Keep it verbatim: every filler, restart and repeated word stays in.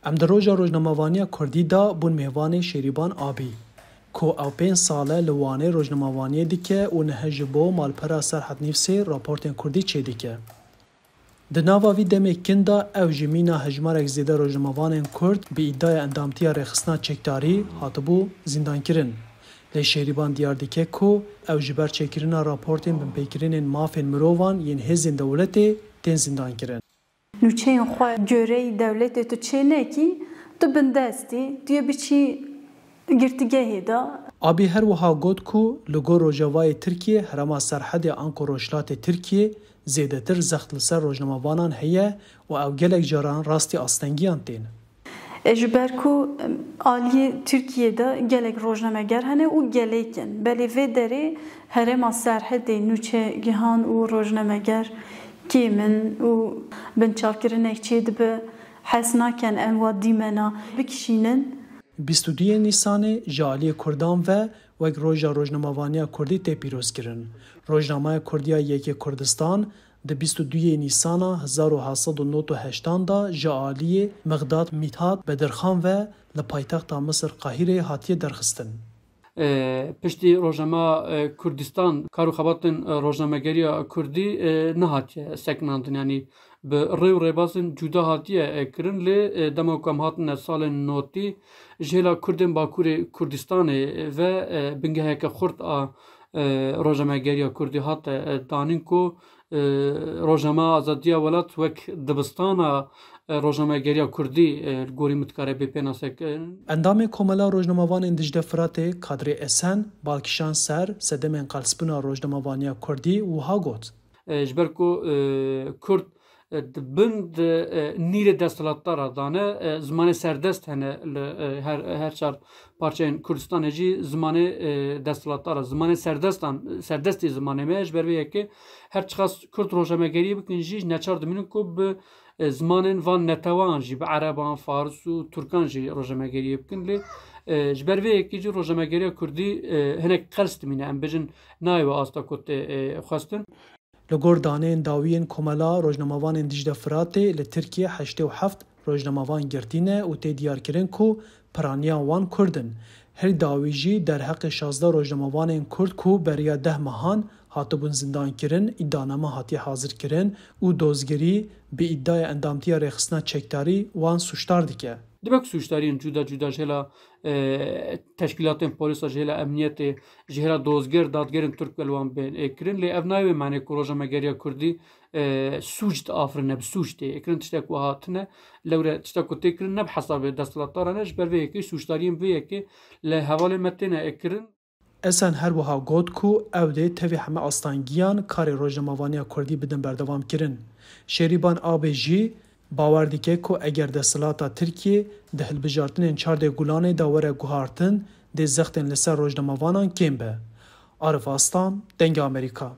Em di roja rojnamevaniya kurdî de bûn mêvanê Şêrîban Abî, ku ew pênc sal e li Wanê rojnamevaniyê dike û niha ji bo malpera Serhed Nîvsê raportên kurdî çêdike. Di nava vî demê kin de ew ji mîna hejmarek zêde rojnamevanên kurd bi îdiaya endamtiya rêxistina çekdarî hatibû zîndankirin. Lê Şêrîban diyar dike ku ew ji ber çêkirina raportên binpêkirinên mafên mirovan yên hêzên dewletê tên zîndankirin. Nûçeyên xwe goreyî dewletê tu çê nekî, tu bindest î, tu yê biçî girtîgehê de. Abî her wiha got ku li gor rojavayê Tirkiyê herêma Serhedê anku rojhilatê Tirkiyê zêdetir zext li ser rojnamevanan heye û ew gelek caran rastî astengiyan tên. E, ji ber ku, em, aliyê Tirkiyê de gelek rojnameger hene û gelêk in. Belê vê derê herêma Serhedê nûçegihan û rojnameger kêm in û binçavkirinek çêdibe, hez nakin em wa dîmena bikişînin. Bîst û duyê Nîsanê ji aliyê Kurdan ve wek Roja Rojnamevaniya Kurdî tê pîrozkirin. Rojnameya Kurdî ya Yekê Kurdistan di bîst û duyê Nîsana hezar û heft sed û nod û heştan de ji aliyê Mixdat Mîthat Bedirxan ve li paytexta Misir Qahîreyê hatiye derxistin. E, piştî rojnama, e, Kurdistan, kar û xebatên, e, rojnamegeriya Kurdî, e, nehatiye sekinandin, yanî bi rê û rêbazên cuda hatiye, e, kirin, lê, e, dema ku em hatine salên notî, ji hêla Kurdên Bakurê Kurdistanê ve, e, bingeheke xurt a, e, rojnamegeriya Kurdî hate, e, danîn ku, e, Rojnama Azadiya Welat wek dibistana, e, rojnamegeriya Kurdî, e, li gorî min dikare bê pênasekirin. Endamê Komela Rojnamevanên Dicle Firatê Kadrê Esen bal kişand ser sedemên qelsbûna rojnamevaniya Kurdî û wiha got. E, ji ber ku, e, Kurd, e, di bin di, e, nîrê desthilatdara de ne, e, zimanê serdest hene li, e, her, her çar parçeyên Kurdistanê jî zimanê, e, desthilatdar e. Zimanê serdestan, serdestî zimanê me ye. Ji ber vê yekê her çiqas Kurd rojnamegeriyê bikin jî, ji neçar dimînin ku bi, e, zimanên van netewan jî, bi ereban, fars û tirkan jî rojnamegeriyê bikin. Lê, e, ji ber vê yekê jî rojnamegeriya Kurdî, e, hinek qels dimîne. Em bêjin nayê wê asta ku tê, e, xwestin. Li gor daneyên dawî yên Komela Rojnamevanên Dicle Firatê, li Tirkiyê heştê û heft rojnamevan girtî ne û tê diyarkirin ku piraniya wan Kurd in. Herî dawî jî derheqê şazdeh rojnamevanên Kurd ku beriya deh mehan hatibûn zindankirin, îdianame hatiye hazirkirin û dozgirî bi îdiaya endamtiya rêxistina çekdarî wan sûcdar dike. Dibe ku sûcdariyên cuda cuda ji hêla, e, teşkîlatên polîsa, ji hêla emniyetê, ji hêla dozger, dadgerên Tirk li wan bên, e, kirin. Lê ev nayê wê manê ku rojnamegeriya Kurdî, e, sûc diafirine, bi sûc tê kirin. Tiştek wiha tine. Lewre tiştek ku tê kirin ne bi hesabê desthilatdaran e. Ji ber vê yekê sûcdariyên vê yekê li hevalên me têne, e, kirin. Esen her wiha got ku ew dê tevî heme astengiyan karê rojnamevaniya Kurdî bidin berdewamkirin. Şêrîban Abê jî bawer dike ku eger desthilata Tirkiyê di hilbijartinên çardê Gulanê de were guhartin, dê zextên li ser rojnamevanan kêm be. Arif Aslan, Dengê Amerîka.